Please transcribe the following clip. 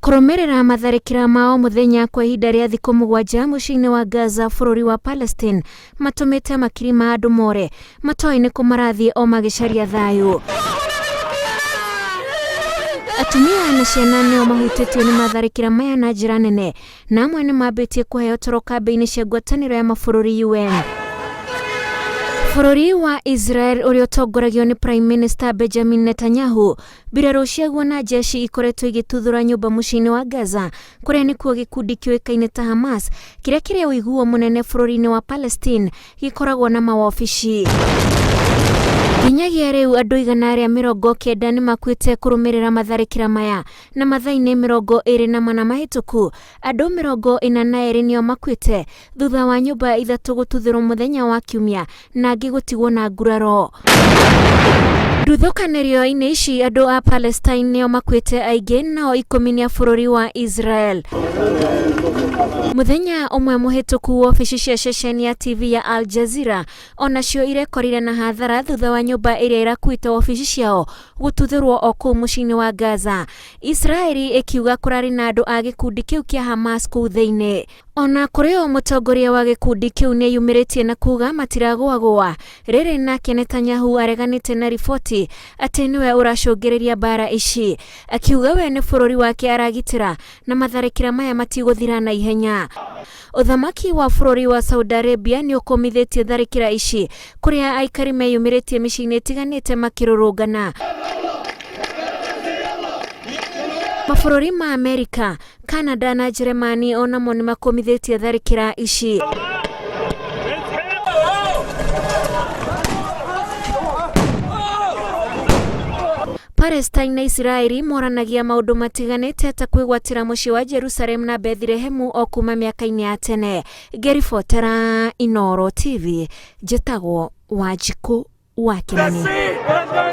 Kũrũmĩrĩra matharĩkĩra ma o mũthenya kwa ihinda rĩa thikũ mũgwanja mũciĩ-inĩ wa Gaza bũrũri wa Palestine matũmĩte makiri ma andũ more matoĩ nĩ kũ marathiĩ o magĩcaria thayũ. Atumia na ciana nĩo mahutĩtio nĩ matharĩkĩra maya na njĩra nene na amwe nĩ mambĩtie kũheo toro kambĩ-inĩ cia ngwatanĩro ya mabũrũri UN. Bũrũri wa Israel ũrĩa ũtongoragio nĩ Prime Minister Benjamin Netanyahu, mbirarũ ciaguo na jeshi ikoretwo igĩtuthũra nyũmba mũciĩ-inĩ wa Gaza, kũrĩa nĩkuo gĩkundi kĩũĩkaine ta Hamas, kĩrĩa kĩrĩ ũiguo mũnene bũrũri-inĩ wa Palestine, gĩkoragwo na mawobici. Nginyagia rĩu andũ 190 nĩ makuĩte kũrũmĩrĩra matharĩkĩra maya na mathaa-inĩ 24 mahĩtũku andũ 42 nĩo makuĩte thutha wa nyũmba ithatũ gũtuthũrwo mũthenya wa Kiumia na angĩ gũtigwo na nguraro. Nduthũkanĩrio-inĩ ici andũ a Palestine nĩo makuĩte aingĩ nao ikũmi nĩ a bũrũri wa Israel. Mũthenya ũmwe mũhĩtũku wobici cia ceceni ya TV ya Al Jazeera onacio irekorire na hathara thutha wa nyũmba ĩrĩa ĩrakuĩte wobici ciao gũtuthũrwo o kũu mũciĩ-inĩ wa Gaza. Israeli ĩkiuga kũrarĩ na andũ a gĩkundi kĩu kĩa Hamas kũu thĩinĩ. Ona kũrĩ ũũ mũtongoria wa gĩkundi kĩu nĩeyumĩrĩtie na kuga matiragũagũa. Rĩrĩ nake Netanyahu areganĩte na riboti atĩ nĩwe ũracũngĩrĩria mbara ici. Akiuga we nĩ bũrũri wake aragitĩra na matharĩkĩra maya matigũthira na ihenya. Ũthamaki wa bũrũri wa Saudi Arabia nĩ ũkũmithĩtie tharĩkĩra ici kũrĩa aikari meyumĩrĩtie mĩciĩ-inĩ ĩtiganĩte makĩrũrũngana. Mabũrũri ma Amerika, Canada na Njĩrĩmani onamo nĩ makũmithĩtie tharĩkĩra ici. Palestine na Isiraeli moranagia maũndũ matiganĩte ta kwĩgwatĩra mũciĩ wa Jerusalem na Bethilehemu o kuma mĩaka-inĩ ya tene. Ngĩribotera Inooro TV, njĩtagwo Wanjikũ wa Kĩmani.